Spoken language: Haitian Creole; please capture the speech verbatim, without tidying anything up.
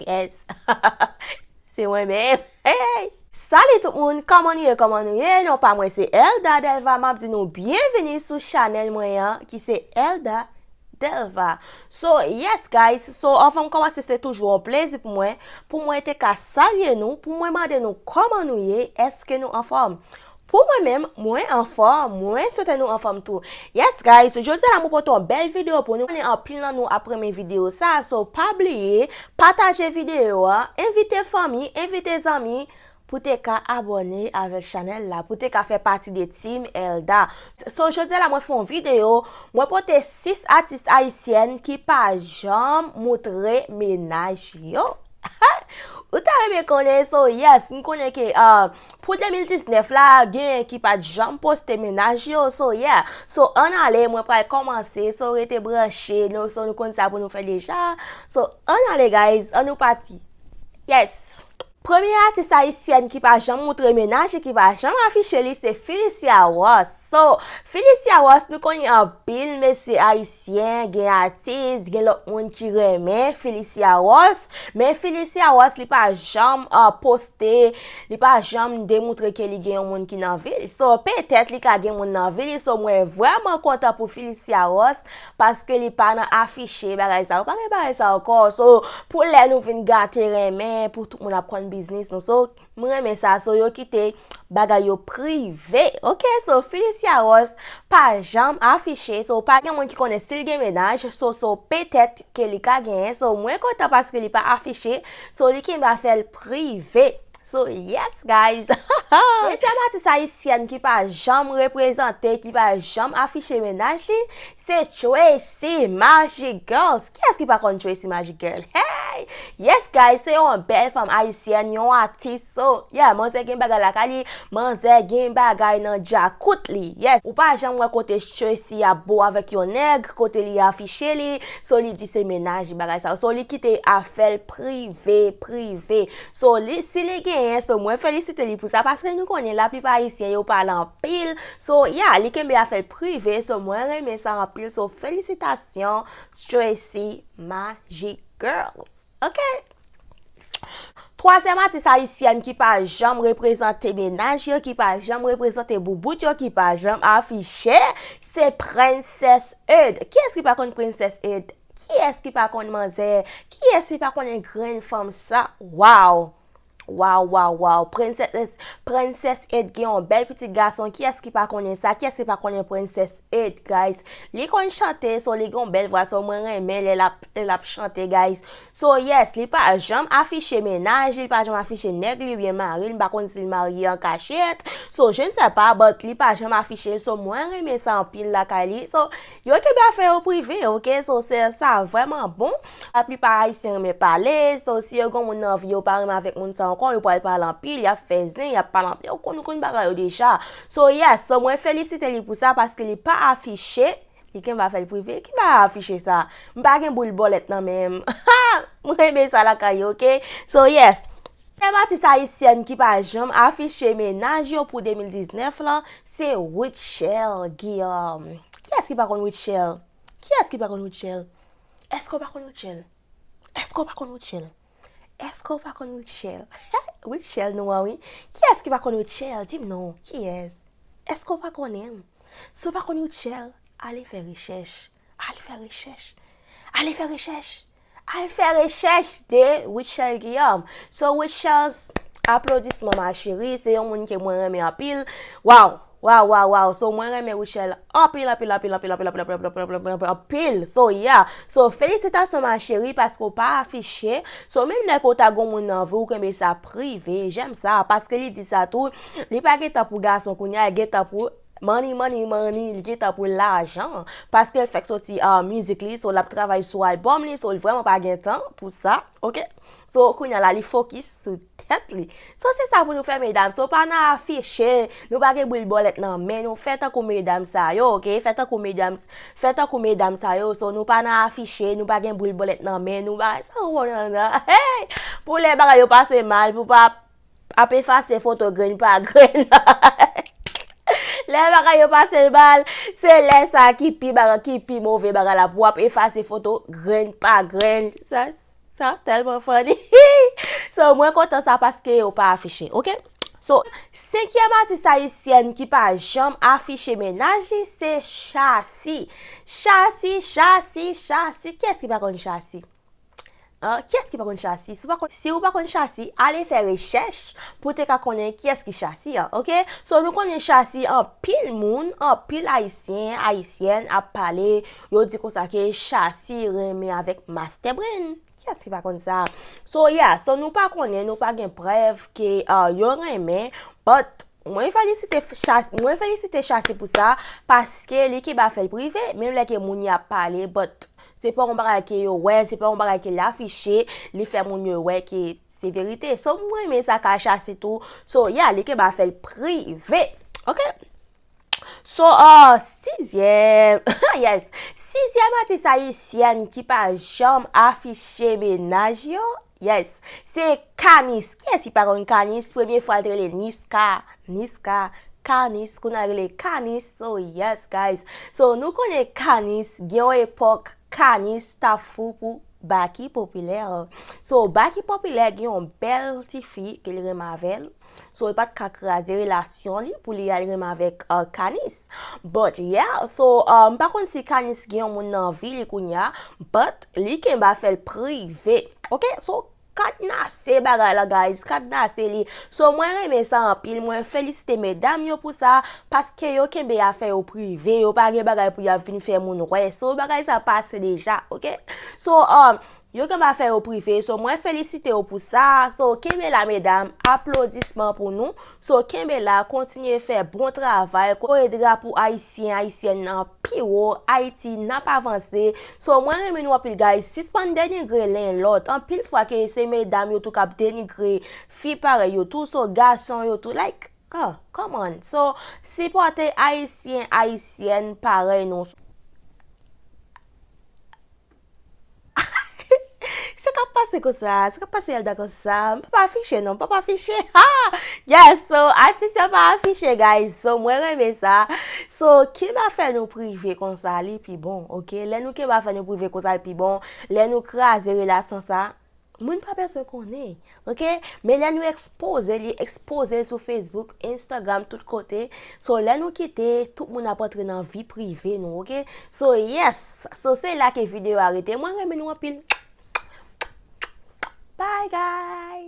Yes. Se mwen menm. Hey! Salut tout moun, kòman nou ye, kòman nou ye? Non pa mwen se Elda Delva, m ap di nou byenvini sou chanèl mwen an, ki se Elda Delva. So, yes guys, so anvan m kòmanse, se toujou yon plezi pou mwen, pou mwen te ka salye nou, pou mwen mande nou kòman nou ye, èske nou anfòm? Pou mwen menm, mwen anfòm, mwen swete nou anfòm tou. Yes guys, jodi a la mwen pote yon bèl videyo pou nou. Konnen anpil nan nou ap renmen videyo sa, so pa bliye, pataje videyo a, envite fanmi, envite zanmi, pou te ka abòne avèk chanèl la, pou te ka fè pati de Team Elda. So, jodi a la mwen fè yon videyo, mwen pote sis atis ayisyèn ki pa janm moutre mennaj yo. Ou ta renmen konnen, so yes, m konnen ke uh, pou de mil diznèf la, gen ki pa t janm poste mennaj yo, so yeah. So, ann ale, mwen pral kòmanse, so rete branche, nou, so nou konn sa pou nou fè deja. So, ann ale guys, ann nou pati. Yes! Premye atis ayisyèn ki pa janm moutre mennaj li, ki pa janm afiche li, se Felicia Ross. So, Felicia Ross, nou konnen anpil mesye ayisyen, gen atis, gen lòt moun ki renmen Felicia Ross, men Felicia Ross, li pa janm uh, poste, li pa janm demoutre ke li gen yon moun ki nan vi l. So, petèt li ka gen moun nan vi li, so mwen vrèman kontan pou Felicia Ross, paske li pa nan afiche bagay sa yo, pa gen bagay sa ankò. So, pou lè nou vin gate renmen, pou tout moun ap konn biznis nou. So, mwen renmen sa, so yo kite bagay yo prive, ok? So, Felicia Ross pa janm afiche, so pa gen moun ki konnen si l gen mennaj, so, so petèt ke li ka genyen, so mwen kontan paske li pa afiche, so li kenbe afè l prive. So, yes guys. Dezyèm atis ayisyèn ki pa janm reprezante, ki pa janm afiche mennaj li, se Tracy Magic Girls. Kiyès ki pa konn Tracy Magic Girl? Hey! Yes guys, se yon bèl fanm ayisyèn, yon atis. So, yeah, manzè gen bagay lakay li, manzè gen bagay nan djakout li. Yes, ou pa janm wè kote Tracy ap bo avèk yon nèg, kote li afiche li, so li di se mennaj li bagay sa. So li kite afè l prive, prive. So, li, si li genyen, so mwen felisite li pou sa, paske nou konnen laplipa ayisyen yo pale anpil. So, yeah, li kenbe afè l prive, so mwen renmen sa anpil. So, felisitasyon, Tracy Magic Girls. Ok? Twazyèm atis ayisyèn ki pa janm reprezante mennaj yo, ki pa janm reprezante boubout yo, ki pa janm afiche, se Princess Ed. Kiyès ki pa konn Princess Ed? Kiyès ki pa konn manzè? Kiyès ki pa konnen grenn fanm sa? Waw! Waw, waw, waw. Princess, Princess Ed gen yon bèl pitit gason. Kiyès ki pa konnen sa? Kiyès ki pa konnen Princess Ed, guys? Li konn chante, so li gen yon bèl vwa, so mwen renmen lè l ap, lè l ap chante, guys. So, yes, li pa janm afiche mennaj, li pa janm afiche nèg li, oubyen mari l, m pa konn si l marye an kachèt. So, je ne sais pas, but li pa janm afiche, so mwen renmen sa anpil lakay li. So, yo kenbe afè yo prive, ok? So, se, sa vrèman bon. Laplipa ayisyen renmen pale, so, si yo gen moun nan vi yo pa renmen avèk moun sa ankò, yo pral pale anpil, y ap fè zen, y ap pale anpil, yo konn, konn bagay yo deja. So, yes, so, mwen felisite li pou sa, paske li pa afiche, li kenbe afè l prive, ki pa afiche sa? M pa gen boul bòlèt nan men m. Mwen renmen sa lakay yo, ok? So, yes. Sèl atis ayisyèn ki pa janm afiche mennaj yo pou de mil diznèf lan, se Rutshelle Guillaume. Kiyès ki pa konn Rutshelle? Kiyès ki pa konn Rutshelle? Èske w pa konn Rutshelle? Èske w pa konn Rutshelle? Èske w pa konn Rutshelle? Rutshelle nou an, wi. Kiyès ki pa konn Rutshelle? Di m non. Kiyès? Èske w pa konnen l? Si w pa konn Rutshelle, ale fè rechèch. Ale fè rechèch. Ale fè rechèch. Al fè rechèch de Rutshelle Guillaume. So, Rutshelle, aplodisman, ma chérie. Se yon moun ke mwen renmen anpil. Waw, waw, waw, waw. So, mwen renmen Rutshelle anpil, anpil, anpil, anpil, anpil, anpil, anpil, anpil, anpil, anpil. So, yeah. So, felisitasyon, ma chérie, paske w pa afiche. So, menm lè ke w ta gon moun nan vi w, kenbe sa prive. J'aime ça. Paske li di sa tou. Li pa gen tan pou gason kounye a, li gen tan pou money, money, money, li gen tan pou lajan, paske l fèk soti uh, mizik li, so l ap travay sou albòm li, so l vrèman pa gen tan pou sa, ok? So, kounye a la, li fokis sou tèt li. So, se sa pou nou fè, medam. So, pa nan afiche, nou pa gen boul bòlèt nan men nou. Fè tankou medam sa yo, ok? Fè tankou medam, fè tankou medam sa yo. So, nou pa nan afiche, nou pa gen boul bòlèt nan men nou. Bagay sa yo, non, non. Hey! Pou lè bagay yo pase mal, pou pa ap efase foto grenn pa grenn. Lè bagay yo pase mal, se lè sa ki pi bagay, ki pi move bagay la pou w ap efase foto grenn pa grenn. Sa, Sa tèlman funny. So, mwen kontan sa paske yo pa afiche, ok? So, senkyèm atis ayisyèn ki pa janm afiche mennaj li, se Shassy. Shassy, Shassy, Shassy. Kiyès ki pa konn Shassy? Hein? Kiyès ki pa konn Shassy? Si w pa konn, si w pa konn Shassy, ale fè rechèch pou te ka konnen kiyès ki Shassy an, ok? So, nou konnen Shassy, anpil moun, anpil ayisyen, ayisyèn ap pale, yo di konsa ke Shassy renmen avèk Master Brain. Kiyès ki pa konn sa? So, yeah, so nou pa konnen, nou pa gen prèv ke uh, yo renmen, but mwen felisite Shassy, mwen felisite Shassy pou sa, paske li kenbe afè l prive, menm lè ke moun y ap pale, but se pa yon bagay ke yo wè, se pa yon bagay ke l afiche, li fè moun yo wè ke se verite. So, mwen renmen sa ka Shassy tou. So, yeah, li kenbe afè l prive. Ok? So, uh, sizyèm, yes, sizyèm atis ayisyèn ki pa janm afiche mennaj yo, yes, se Kanis. Kiyès ki pa konn Kanis? Premye fwa l te rele Niska, Niska, Kanis, kounye a l rele Kanis. So, yes, guys. So, nou konnen Kanis, gen yon epòk Kanis t ap fou pou Baky Popilè. So, Baky Popilè gen yon bèl tifi ke l renmen avè l. So, li pa t ka kraze relasyon li pou li al renmen avèk uh, Kanis. But, yeah, so, uh, m pa konn si Kanis gen yon moun nan vi li kounye a, but li kenbe afè l prive. Ok, so, kadnase bagay la, guys, kadnase li. So, mwen renmen sa anpil, mwen felisite medam yo pou sa, paske yo kenbe afè yo prive, yo pa gen bagay pou y ap vin fè moun wè. So, bagay sa pase deja, ok? So, um, yo kenbe afè yo prive, so mwen felisite yo pou sa. So, kenbe la, medam, aplodisman pou nou. So, kenbe la, kontinye fè bon travay, kore drapo ayisyen, ayisyèn nan pi wo, Ayiti n ap avanse. So, mwen renmen nou anpil, guys. Sispann denigre len lòt. Anpil fwa ke se medam yo tou k ap denigre fi parèy yo tou. So, gason yo tou, like, oh, come on. So, sipòte ayisyen, ayisyèn parèy nou. Sa k ap pase konsa? Sa k ap pase Elda konsa? M p ap afiche non, m p ap afiche. Ha! Yes, so, atis yo pa afiche, guys. So, mwen renmen sa. So, kenbe afè nou prive konsa, li pi bon, ok? Lè nou kenbe afè nou prive konsa, li pi bon. Lè nou kraze relasyon sa, moun pa bezwen konnen, ok? Men lè nou ekspoze li, ekspoze l sou Facebook, Instagram, tout kote. So, lè nou kite, tout moun ap antre nan vi prive nou, ok? So, yes. So, se la ke videyo a rete. Mwen renmen nou anpil. Bye, guys.